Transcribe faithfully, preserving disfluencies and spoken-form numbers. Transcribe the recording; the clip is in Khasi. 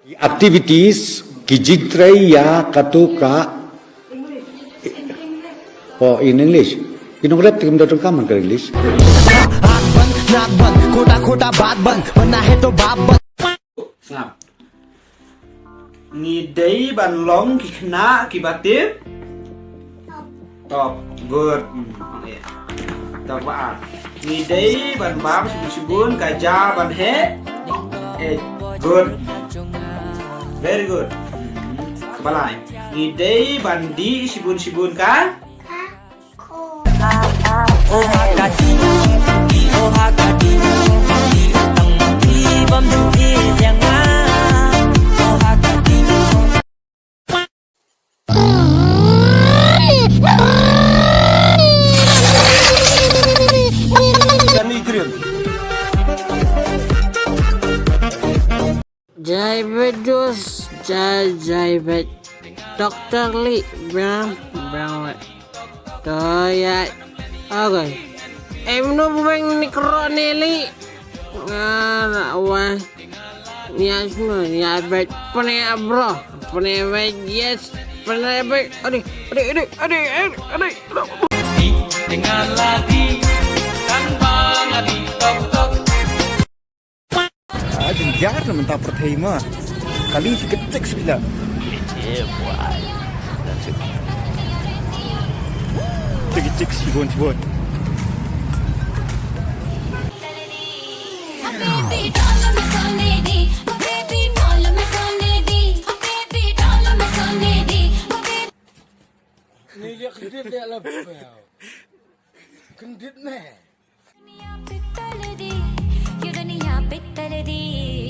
Activities ki jingtrei ïa katu ka. Oh, in English. Ki nongrep te kim da jong ka man ka English. Sngap. Ngi dei ban long ki khynnah kiba tip top. Good. Hmm, okay. Top ba ar. Ngi dei ban bam shibun shibun ka ja ban heh. Eh, good. Very good. Hmm. Kaba lai. Ngi dei ban dih shibun shibun ka. Jai bet Jos, jai jai bet. Doktor Li, bang bang bet. To ya. Okay. Em no bubeng ni kro ni Li. Ngara wa. Nia sno nia bet pene bro. Pene bet yes. Pene bet. Adi adi adi adi adi. Dengan lagi kan bang adi tok tok. Ah, jynjar na mynta pyrthei ma. Kali shi kecek shi pila. Kecek shi bon shi bon. Ni liak kendit liak lap. Kendit meh. दुनिया पित्तल दी, ये दुनिया पित्तल दी।